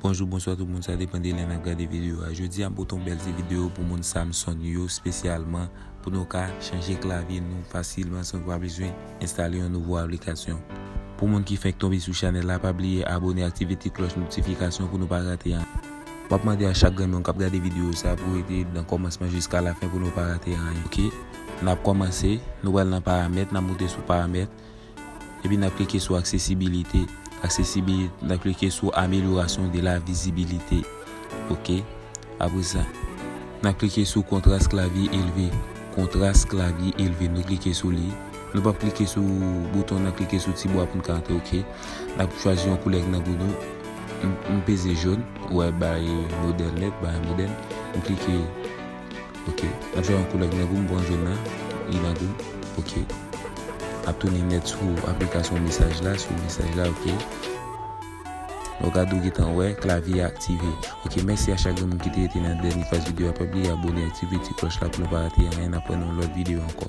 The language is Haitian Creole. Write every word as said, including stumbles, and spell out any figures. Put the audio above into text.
Bonjou, bonswa tout moun, sa depann de lè n ap gade videyo a. Jodi a, m pote yon bèl ti videyo pou moun Samsung yo, espesyalman pou nou ka chanje klavye nou fasilman san nou pa bezwen enstale yon nouvo aplikasyon. Pou moun ki fenk tonbe sou chanèl la, pa bliye abone, aktive ti klòch notifikasyon pou nou pa rate anyen. M ap mande a chak grenn moun k ap gade videyo sa pou rete nan kòmansman jiska lafen pou nou pa rate anyen, oke? N ap kòmanse, nou pral nan paramèt, n ap moute sou paramèt. Epi n ap klike sou aksesibilite. Aksesibilite, n ap klike sou amélioration de la visibilité. Oke. Apre sa, n ap klike sou kontras klavye elve. Kontras klavye elve, nou klike sou li. Nou p ap klike sou bouton, n ap klike sou ti bwa pou n ka antre, oke. N ap chwazi yon koulè ki nan gou nou. M, m peze jòn, ou wè, bay modèl nèt, bay modèl. M klike Ok. N ap chwazi yon koulè ki nan gou m, m pran jòn nan, li nan gou m. Ok. N ap tounen nèt sou aplikasyon mesaj la, sou mesaj la, ok. Nou ka dou gentan wè, klavye a aktive. Ok, mèsi a chak grenn moun ki te rete nan dènye faz videyo a. Pa bliye abone, aktive ti klòch la pou nou pa rate anyen. N ap wè nan yon lòt videyo ankò.